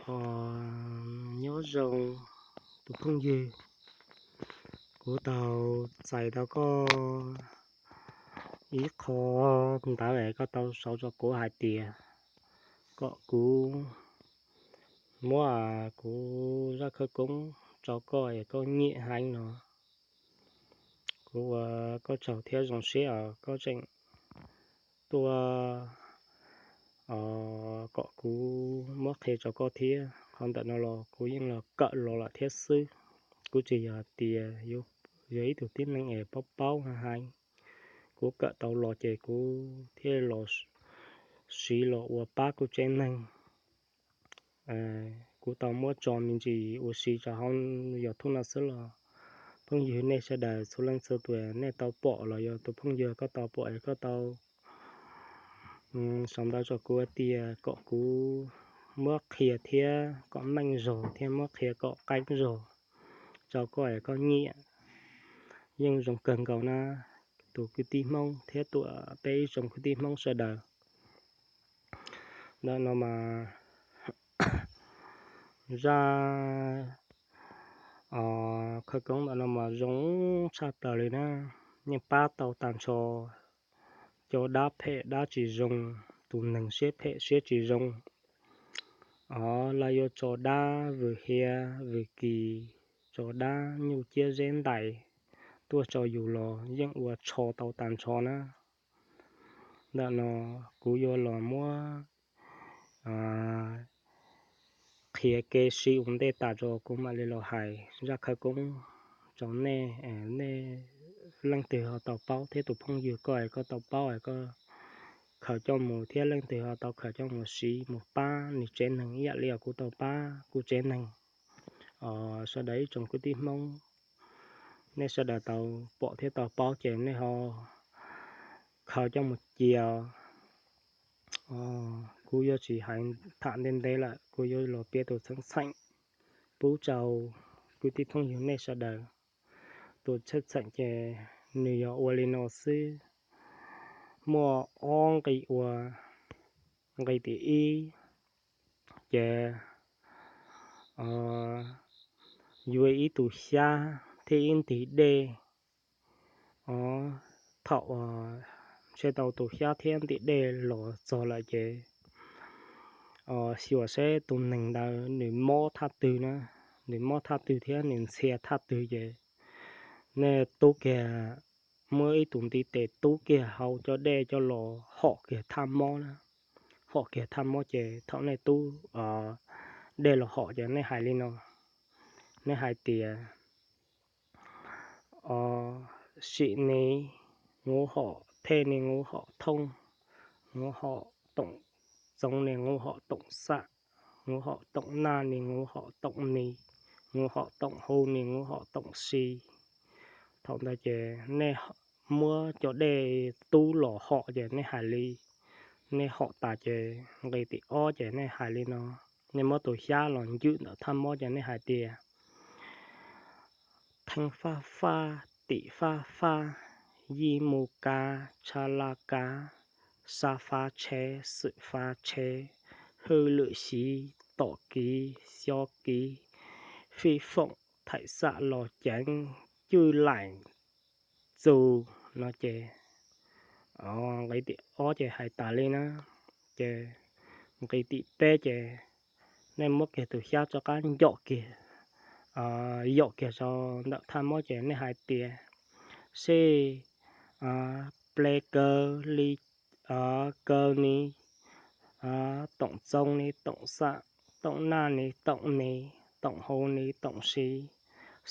Os, nyob zoo tus phooj ywg, kuv tau txais tau koj ib qho ntawv es koj tau sau rau kuv hais tias kom kuv muab kuv zaj khawv koob rau koj es koj nyiam heev no. Kuv ua koj tsaug thiab zoo siab os koj tseem tuaj kom kuv muab qhia rau koj thiab. Qhov ntawm no los kuv yeej los kawm los lawm thiab xwb. Kuv tsis yog tias yog ib tug tib neeg es paub paub heev. Kuv kawm tau los ces kuv thiaj los siv los ua pab kuv tsev neeg. Kuv tau muab tso me ntsis ua si rau hauv YouTube no xwb los phooj ywg nej sawv daws txhua leej txhua tus nej tau pom los yog tus phooj ywg koj tau pom es koj tau sau ntawv rau kuv tias kom kuv muab qhia thiab kom meej zog thiab muab qhia kom qeeb zog rau koj es koj nyiam. Yeej zoo kawg nkaus na tus kwv tij Hmoob thiab tuam peb ib tsoom kwv tij Hmoob sawv daws. Ntawm no mas zaj khawv koob ntawm no mas zoo tshaj plaws li na, yeej pab tau tag nrho cov dab phem dab tsis zoo, tus neeg siab phem siab tsis zoo, los yuav tso dab vwm hiav vwm kis, tso dab nyuj ciab zeb ntais tuaj rau yus los yeej ua tsho tau tag nrho na. Ntawm no kuv yuav los muab qhia kev siv ua ntej tas rau kuv mam li los hais zaj khawv koob rau nej. Nej leej twg ho tau paub thiab tus phooj ywg koj es koj tau paub es koj khaws coj mus thiab leej twg ho tau khaws coj mus siv mus pab nws tsev neeg ib yam li kuv tau pab kuv tsev neeg. Sawv daws ib tsoom kwv tij Hmoob, nej sawv daws tau pom thiab tau paub ces nej ho khaws coj mus cia. Kuv yuav tsis hais tham ntev ntev lawm, kuv yuav los piav tus txheej txheem pub rau kwv tij phooj ywg nej sawv daws. Tus txheej txheem ces nws yog ua li no xwb. Muaj ob nqi ua, nqi tim ib ces yuav ib tug xyab thiab ib ntig dej. Thaum ntshe tau tus xyab thiab ntig dej los txog lawm ces xyuas seb tus neeg ntawd nws mob thaj twg na, nws mob thaj twg thiab nws ntxhia thaj twg ces nej tub kiag, muab ib tus ntiv tes tub kiag hau cov dej coj los hom kiag thaj mob na. Hom kiag thaj mob ces thaum nej tub dej los hom ces nej hais li no, nej hais tias, sim ni nguv hom thej ni nguv hom thooj, nguv hom toom txoov ni nguv hom toom xam, nguv hom toom naj ni nguv hom toom ni, nguv hom toom hu ni nguv hom toom si. Thaum ntawd ces nej muab cov dej tub los hom ces nej hais li, nej hom tas ces nqi tim ob ces nej hais li no, nej muab tus xyab los ncwm ntawm thaj mob ces nej hais tias, theej faj faj, tim faj faj, yij mus kav, tsha la kav, xab fab tsheb, xwm fab tsheb, hwj lwm siv, tom kiv, xyob kiv, fij foom, thaim xam los ceev, cwj laim, txus no ces nqi tim ob ces hais tas li na. Ces nqi tim peb ces nej muab kiag tus xyab rov qab ncom kiag, yaum kiag rau ntawm thaj mob ces nej hais tias, sij, ple kaw li, kaw ni, toom txoov ni toom xam, toom naj ni toom ni, toom hu ni toom si,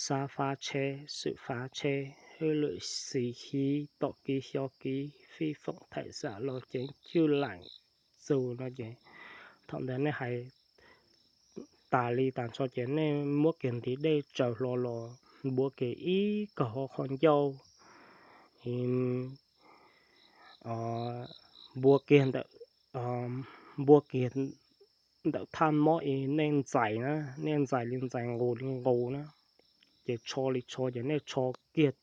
xab fab tsheb, xwm fab tsheb, hwj lwm siv, tom kiv xyob kiv, fij foom, thaim xam los ceev, cwj laim, txus no ces thaum ntawd nej hais tas li tas nrho ces nej muab kiag ntiv dej tsaws hlo los npuav kiag ib kaug hauv qhov ncauj, npuav kiag ntawm, npuav kiag ntawm thaj mob es nej ntxais na, nej ntxais li ntxais nqus li nqus na, ces tsho li tsho ces nej tsho kiag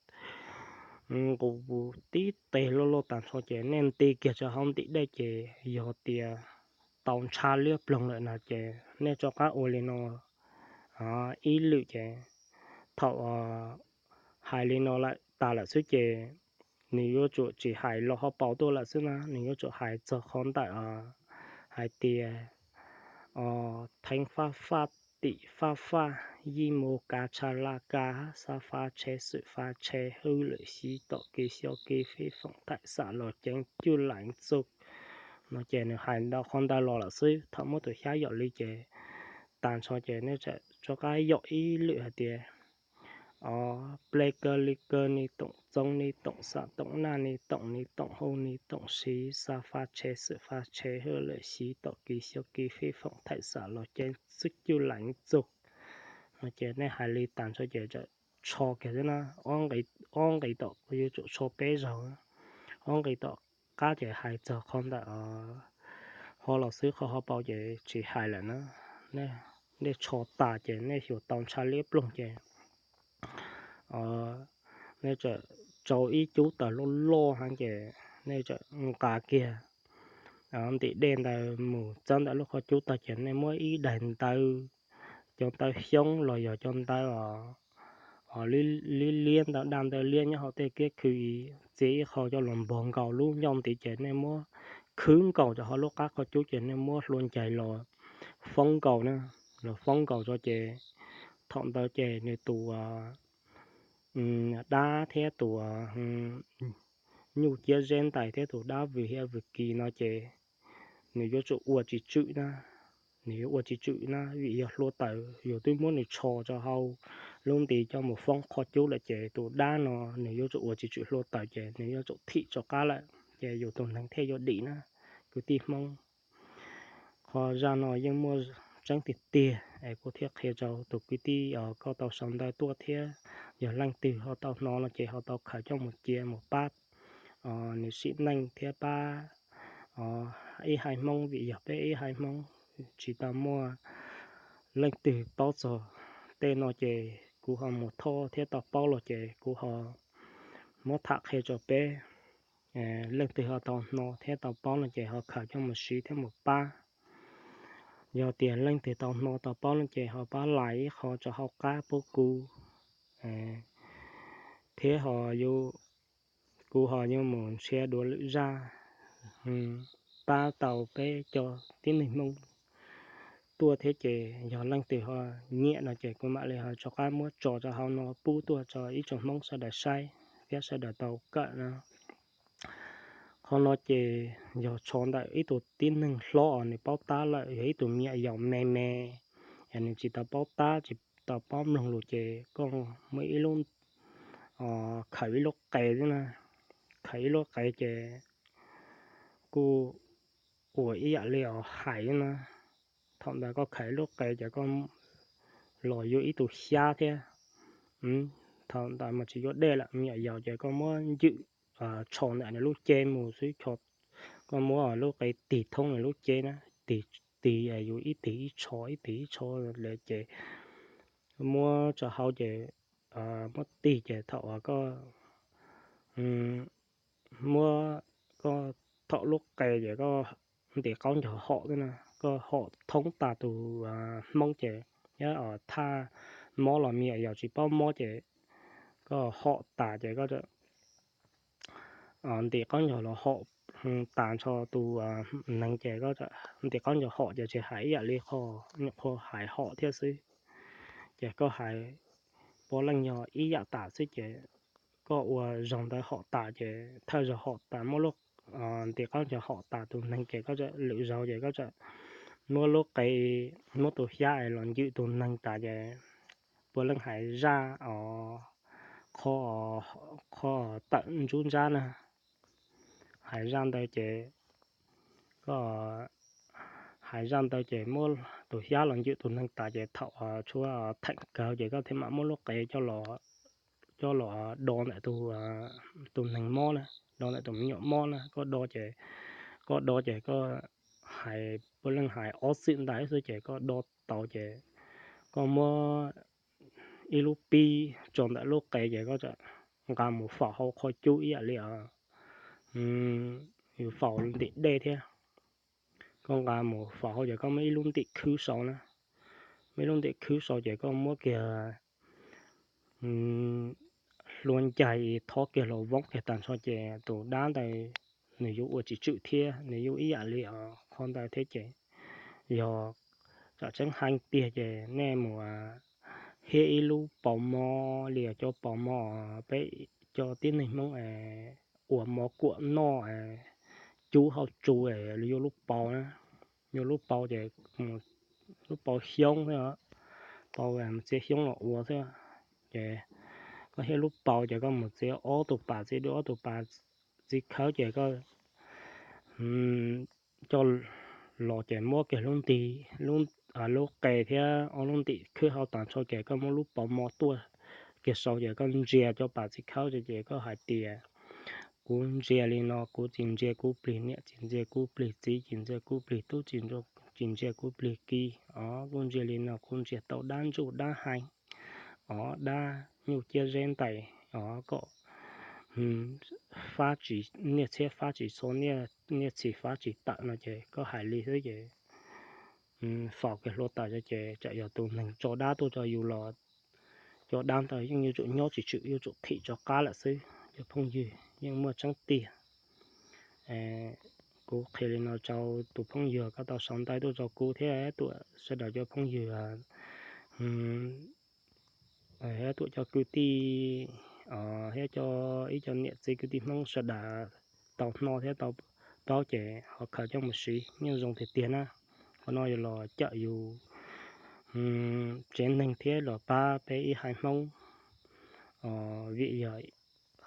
nqus tib teg loj loj tas nrho ces nej nti kiag rau hauv ntim dej ces yog tias tau ntsha liab ploog lawm no ces nej rov qab ua li no ib lwm ces thaum hais li no lawm tas lawm xwb ces nws yuav tsum tsis hais los ho paus tuaj lawm xwb na, nws yuav tsum hais txog qhov ntawm hais tias theev fab faj, tim fab faj, yij mus kav tsha la kav, xab fab tshe xwm fab tshe, hwj lwm xyib tom kis xyob kis fij foom thaim xam los ceev cuj leev txug no ces nws hais ntau qhov ntawd los lawm xwb. Thaum muab tus xyab yom li ces tas nrho ces nej txawm rov qab yom ib lwm hais tias o, ple kaw li kaw ni toom txoov ni toom xam toom naj ni toom ni toom hauj ni toom siv, xab fab tshe xwm fab tshe, hwj lwm xyib tom kis xyob kis fij foom thaim xam los ceev cuj leev txug no ces nej hais li tas nrho ces tsho kiag xwb na. Ob nqis tom yuav tsum tsho peb zaug, ob nqis tom qab ces hais txog qhov ntawm ho los xwb, qhov ho paus ces tsis hais lawm na. Nej tsho tas ces nej xyuas tau ntsha liab ploog ces nej txawm tsau ib cub taws loj loj heev ces nej txawm nqa kiag ntim dej ntawd mus txawb ntawm lub qhov cub tag ces nej muab ib daim ntawv, cov ntawv xyoob los yog cov ntawv liab liab, ntawv daj ntawv liab nyob hauv tej kiab khw txiav ib qho coj los npog nkaus lub ncauj ntiv ces nej muab khwb nkaus rau hauv lub qab qhov cub ces nej muab hlua ncaig los foob nkaus na, los foob nkaus tso ces thaum ntawd ces nws tus dab thiab tus nyuj ciab zeb ntais thiab tus dab vwm hiab vwm kis no ces nws yuav tsum ua tsis tswm na, nws yuav ua tsis tswm na vim yog hlua taws, yus twb muab nws tsho rau hauv lub nti coj mus foob qhov cub lawm ces tus dab no nws yuav tsum ua tsis tswm hlua taws ces nws yuav tsum thim rov qab lawm ces yus tus neeg thiaj yuav dim na kwv tij Hmoob. Qhov zaj no yeej muaj tseeb tiag tiag es kuv thiaj qhia rau tus kwv tij koj tau sau ntawv tuaj thiab yog leej twg ho tau hnov no ces ho tau khaws coj mus cia mus pab nws sim neej thiab pab ib haiv Hmoob vim yog peb ib haiv Hmoob tsis tau muaj leej twg paub txog tej no ces kuv ho mus thov thiab tau paub los ces kuv ho muab tham qhia rau peb. Leej twg ho tau hnov thiab tau paub no ces ho khaws coj mus siv thiab mus pab. Yog tias leej twg tau hnov tau paub no ces ho pab like ib qho rau hauv qab pub kuv thiab ho kuv ho yuav mus nrhiav dua lwm zaj pab tau peb cov tib neeg Hmoob tuaj thiab ces yog leej twg ho nyiam no ces kuv mam li ho rov qab muab tso rau hauv no pub tuaj rau ib tsoom Hmoob sawv daws saib thiab sawv daws tau kawm no. Qhov no ces yog tsho ntawm ib tug tib neeg hlob os, nws paub tab lawm, yog ib tug me nyuam yaus me me, yog nws tsis tau paub tab tsis tau paub mloog lus ces koj muaj ib lub, khaws ib lub qe xwb na, khaws ib lub qe ces kuj ua ib yam li os hais na. Thaum ntawd koj khaws ib lub qe ces koj los yuav ib tug xyab thiab. Thaum ntawd mas tsis yuav dej lawm, me nyuam yaus ces koj muab ncwm tsho ntawm nws lub cev mus xwb, koj muab lub qe tig thoob nws lub cev na, tig, tig yus ib tig ib tsho ib tig ib tsho lawm ces muab tso hauv ces muab tig ces thaum uas koj muab, koj thaum lub qe ces koj ntim qaub ncaug hom xwb na, koj hom thoob tas tus hmoob ces, thiab thaj mob los me nyuam yaus tsis paub mob ces koj hom tas ces koj ntim qaub ncaug los hom tas nrho tus neeg ces koj ntim qaub ncaug hom ces tsis hais ib yam li qho, nyuam qhuav hais hom thiab xwb. Ces koj hais puav leej yog ib yam tas xwb ces koj ua zaug ntawd hom tas ces thawj zaug hom tas muab lub, ntim qaub ncaug hom tas tus neeg ces koj lwm zaug ces koj muab lub qe, muab tus xyab es los ncwm tus neeg tas ces puav leej hais zaj os, qho, qho tawm ntsub ntsab na. Hais zaj ntawd ces koj hais zaj ntawd ces muab tus xyab los ncwm tus neeg tas ces thaum tshuav theem kawg ces koj thiaj mam muab lub qe coj los do ntawm tus neeg mob na, do ntawm tus me nyuam mob na, koj do ces, koj do ces koj hais puav leej hais ob txwm ntawd xwb ces koj do tau ces koj muab ib lub pib tso ntawm lub qe ces koj nqa mus faus hauv qhov cub ib yam li yus faus ntim dej thiab. koj nqa mus faus hauv ces koj muab ib lub ntim khwb sau na, muab ib lub ntim khwb sau ces koj muab kiag hlua ncaig thob kiag los voob kiag tag nrho ces tus dab ntawd nws yuav ua tsis tswm thiab, nws yuav ib yam li qhov ntawd thiab ces yog tsam tseeb heev tiag ces nej mus hiab ib lub paus mov li cov paus mov peb cov tib neeg Hmoob uas mov kuam noj cub hauv tsu, yuav lub paus na, yuav lub paus ces lub paus xyoob xwb, paus mus txiav xyoob los ua xwb. Ces koj hiab lub paus ces koj mus txiav ob tug pas txiv dub, ob tug pas txiv khawb ces koj coj los ces muab kiag lub nti, lub qe thiab ob lub ntim khwb hauv tag nrho ces koj muab lub paus mov tuaj kiag sau ces koj ntsia cov pas txiv khawb ces koj hais tias, kuv ntsia li no, kuv tsis ntsia kuv plig niam, tsis ntsia kuv plig txiv, tsis ntsia kuv plig tub, tsis ntsia kuv plig ki os, kuv ntsia li no kuv ntsia tau dab ntsuj dab heev os, dab nyuj ciab zeb ntais os, kom fab tsis, niaj txhiab fab tsis txhua, niaj txhis fab tsis tawm no ces koj hais li xwb ces faus kiag hlua tawm ces tsam yog tus neeg tso dab tuaj rau yus los cov dab ntawd yeej yuav tsum nyob tsis tswm, yuav tsum thim rov qab lawm xwb cov phooj ywg, yeej muaj tseeb tiag. Kuv qhia li no rau tus phooj ywg koj tau sau ntawv tuaj rau kuv thiab tuam sawv daws cov phooj ywg, thiab tuam cov kwv tij, thiab cov ib co niam txiv kwv tij Hmoob sawv daws tau hnov thiab tau paub ces ho khaws coj mus siv nyob zoo tiag tiag na. Qhov no yog los cawm yus tsev neeg thiab los pab peb ib haiv Hmoob. Vim yog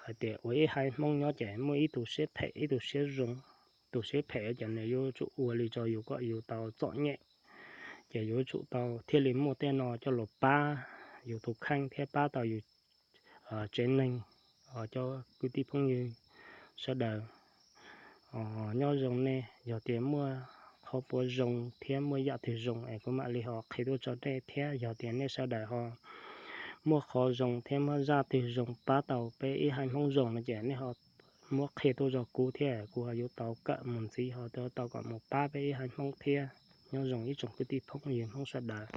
hais tias ua ib haiv Hmoob nyob ces muaj ib tug siab phem ib tug siab zoo. Tus siab phem ces nws yuav tsum ua li rau yus kom yus tau txom nyem, ces yuav tsum tau thiaj li muaj tej no coj los pab yus tus kheej thiab pab tau yus tsev neeg, cov kwv tij phooj ywg sawv daws. Nyob zoo nej, yog tias muaj qhov puas zoo thiab muaj yam twg zoo es kuv mam li ho qhia tuaj rau nej thiab. Yog tias nej sawv daws ho muaj qhov zoo thiab muaj zaj twg zoo pab tau peb ib haiv Hmoob zoo no ces nej ho muab qhia tuaj rau kuv thiab kuv ho yuav tau kawm mus ntxiv ho tau kom mus pab peb ib haiv Hmoob thiab. Nyob zoo ib tsoom kwv tij phooj ywg Hmoob sawv daws.